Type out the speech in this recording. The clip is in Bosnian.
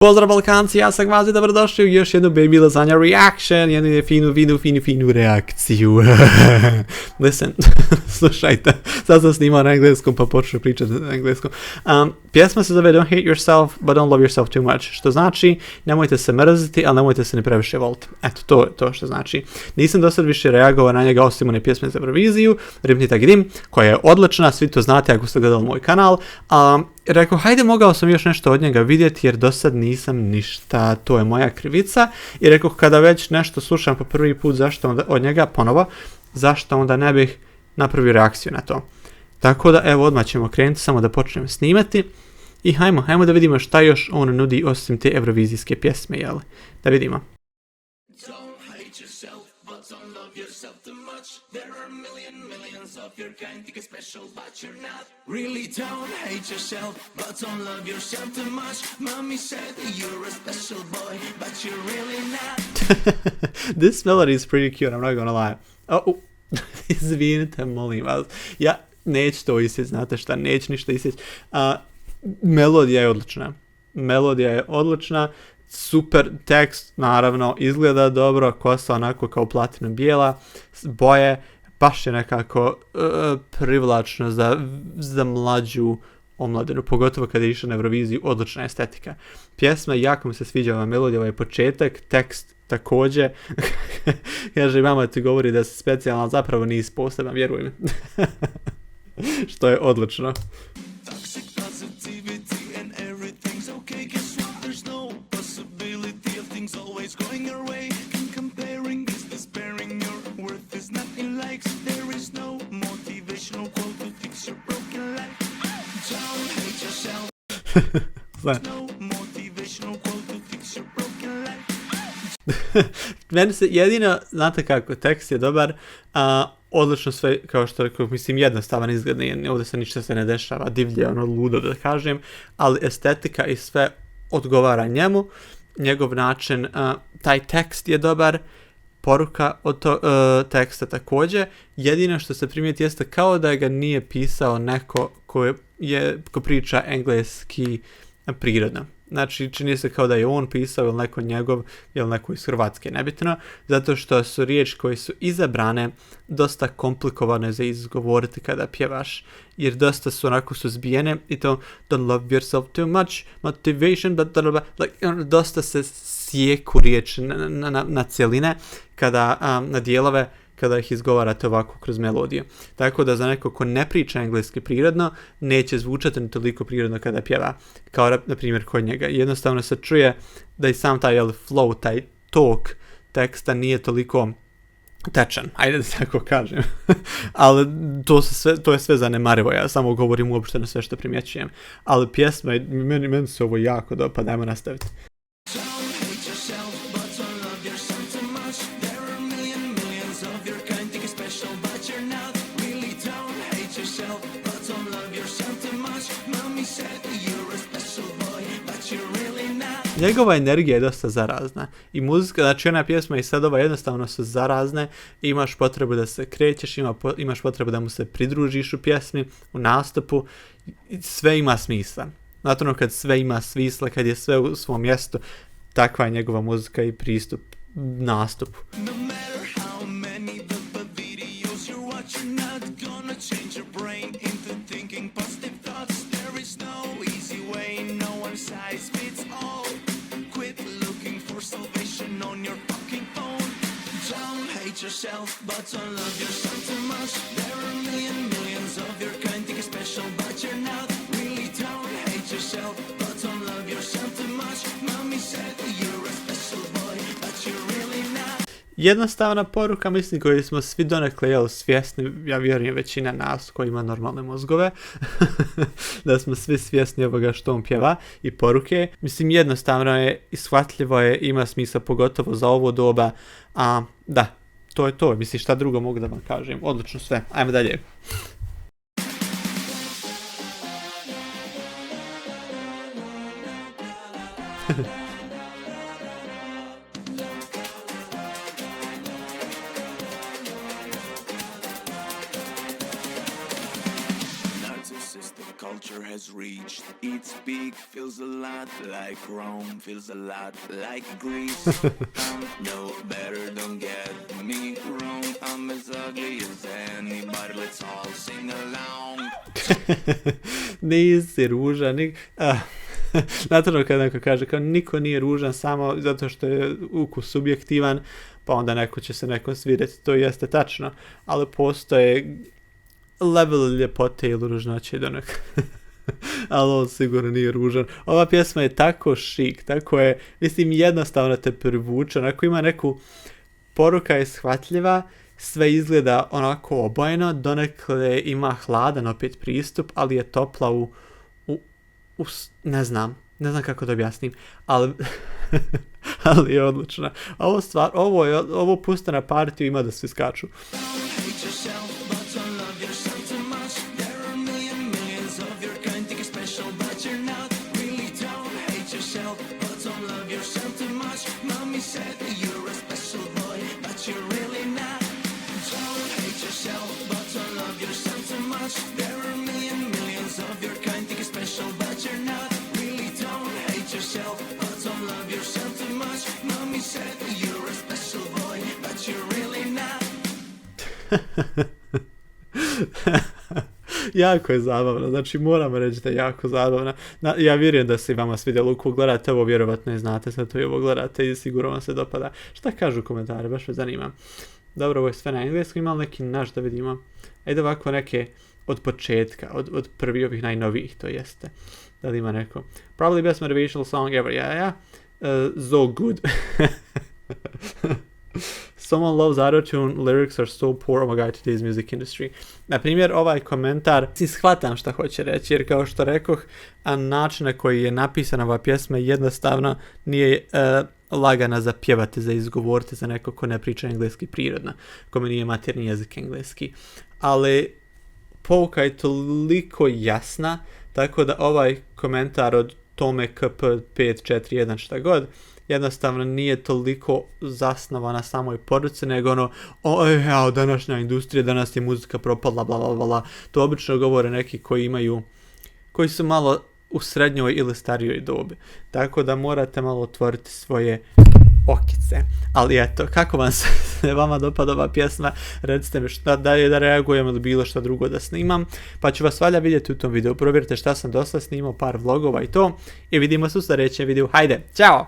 Pozdrav Balkanci, ja sam Gvazi, dobrodošli u još jednu Baby Lasagna reaction, jednu finu reakciju. Listen, slušajte, sad sam snimao na engleskom pa počnu pričati na engleskom. Pjesma se zove Don't hate yourself, but don't love yourself too much, što znači nemojte se mrziti, ali nemojte se ne previše voliti. Eto, to je to što znači. Nisam do sad više reagovao na njega osim one pjesme za Euroviziju, Ripnita Gdim, koja je odlična, svi to znate ako ste gledali moj kanal. Rekao, hajde, mogao sam još nešto od njega vidjeti jer do sad nisam ništa, to je moja krivica. I rekao, kada već nešto slušam po prvi put, zašto onda, od njega ponovo, zašto onda ne bih napravio reakciju na to. Tako da, evo, odmah ćemo krenuti, samo da počnemo snimati. I hajmo da vidimo šta još on nudi osim te evrovizijske pjesme, jel? Da vidimo. You're kind, think it's special, but you're not. Really don't hate yourself, but don't love yourself too much. Mommy said you're a special boy, but you're really not. This melody is pretty cute, I'm not gonna lie. Izvinite, molim vas. Ja neću to isjeći, znate šta, neću ništa isjeći. Melodija je odlična. Super tekst, naravno, izgleda dobro, kosa onako kao platino bijela, boje, baš je nekako privlačno za mlađu omladinu, pogotovo kada je išla na Euroviziju, odlična estetika. Pjesma, jako mi se sviđa ova melodija, ovaj početak, tekst također. Kaže, mama ti govori da si specijalna, ali zapravo nisi poseban, vjeruj mi. Što je odlično. Meni se jedino, znate kako, tekst je dobar, odlično sve, kao što rekao, mislim, jednostavan izgled, ovdje se ništa se ne dešava, divlje, ono ludo da kažem, ali estetika i sve odgovara njemu, njegov način, taj tekst je dobar, poruka od teksta također, jedino što se primijeti jeste kao da ga nije pisao neko ko priča engleski prirodno. Znači, čini se kao da je on pisao ili neko njegov ili neko iz Hrvatske, nebitno, zato što su riječi koje su izabrane dosta komplikovane za izgovoriti kada pjevaš, jer dosta su onako suzbijene i to don't love yourself too much, motivation, but like, dosta se sjeku riječi na cjeline, kada na dijelove, kada ih izgovarate ovako kroz melodiju. Tako da za neko ko ne priča engleski prirodno, neće zvučati ni toliko prirodno kada pjeva. Kao, na primjer, kod njega. Jednostavno se čuje da i sam taj flow, taj talk teksta nije toliko tečan, ajde da tako kažem. Ali to je sve zanemarivo, ja samo govorim uopšte na sve što primjećujem. Ali pjesma, meni se ovo jako dopada, dajmo nastaviti. Njegova energija je dosta zarazna i muzika, znači ona pjesma i sadova jednostavno su zarazne, imaš potrebu da se krećeš, imaš potrebu da mu se pridružiš u pjesmi, u nastupu, sve ima smisla. Znate ono kad sve ima smisla, kad je sve u svom mjestu, takva je njegova muzika i pristup nastupu. Yourself, but don't love yourself too much. There are millions of your kind, think you're special, but you're not. Really don't hate yourself, but don't love yourself too much. Mommy said you're a special boy, but you're really not. Jednostavna poruka, mislim, koju smo svi donekle svjesni, ja vjerujem većina nas koji ima normalne mozgove, da smo svi svjesni ovoga što on pjeva i poruke. Mislim, jednostavno je, ishvatljivo je, ima smisla pogotovo za ovo doba, da. To je to, mislim, šta drugo mogu da vam kažem, odlično sve, ajmo dalje. culture has reached its peak. Feels a lot like Rome, feels a lot like Greece. No better, don't get me wrong. I'm as ugly as anybody, let's all sing along. Nisi ružan, naravno kad neko kaže kao niko nije ružan samo zato što je ukus subjektivan, pa onda neko će se nekom svidjeti, to jeste tačno, ali postoje level ljepote ili ružnoće do nekog. Ali on sigurno nije ružan. Ova pjesma je tako šik, tako je, mislim, jednostavno te privuče, onako ima neku, poruka je shvatljiva, sve izgleda onako obojeno, donekle ima hladan opet pristup, ali je topla ne znam kako da objasnim, ali ali je odlična. Ovo pusta na partiju, ima da svi skaču. Jako je zabavno, znači moramo reći da je jako zabavna. Ja vjerujem da se i vama svidjelo, ako gledate ovo, vjerovatno i znate sad to i ovo gledate i sigurno vam se dopada. Šta kažu komentare, baš me zanima. Dobro, ovo je sve na engleskom, ima li neki naš da vidimo? Ajde ovako neke od početka, od prvi ovih najnovijih, to jeste. Da li ima neko? Probably best motivational song ever, yeah. So good. Someone loves autotune, lyrics are so poor, oh my god, today's music industry. Na primjer, ovaj komentar, shvatam šta hoće reći, jer kao što rekoh, način na koji je napisana ova pjesma jednostavno nije lagana za pjevati, za izgovoriti za neko ko ne priča engleski prirodno, kome nije maternji jezik engleski. Ali pouka je toliko jasna, tako da ovaj komentar od Tome KP541 šta god, jednostavno nije toliko zasnovan na samoj poruci, nego današnja industrija, danas je muzika propala, bla bla bla. To obično govore neki koji su malo u srednjoj ili starijoj dobi. Tako da morate malo otvoriti svoje okice. Ali eto, kako vam se vama dopada ova pjesma, recite mi šta da reagujem ili bilo šta drugo da snimam, pa ću vas valja vidjeti u tom videu. Provjerite šta sam dosta snimao, par vlogova i to. I vidimo se u sljedećem videu. Hajde, ćao!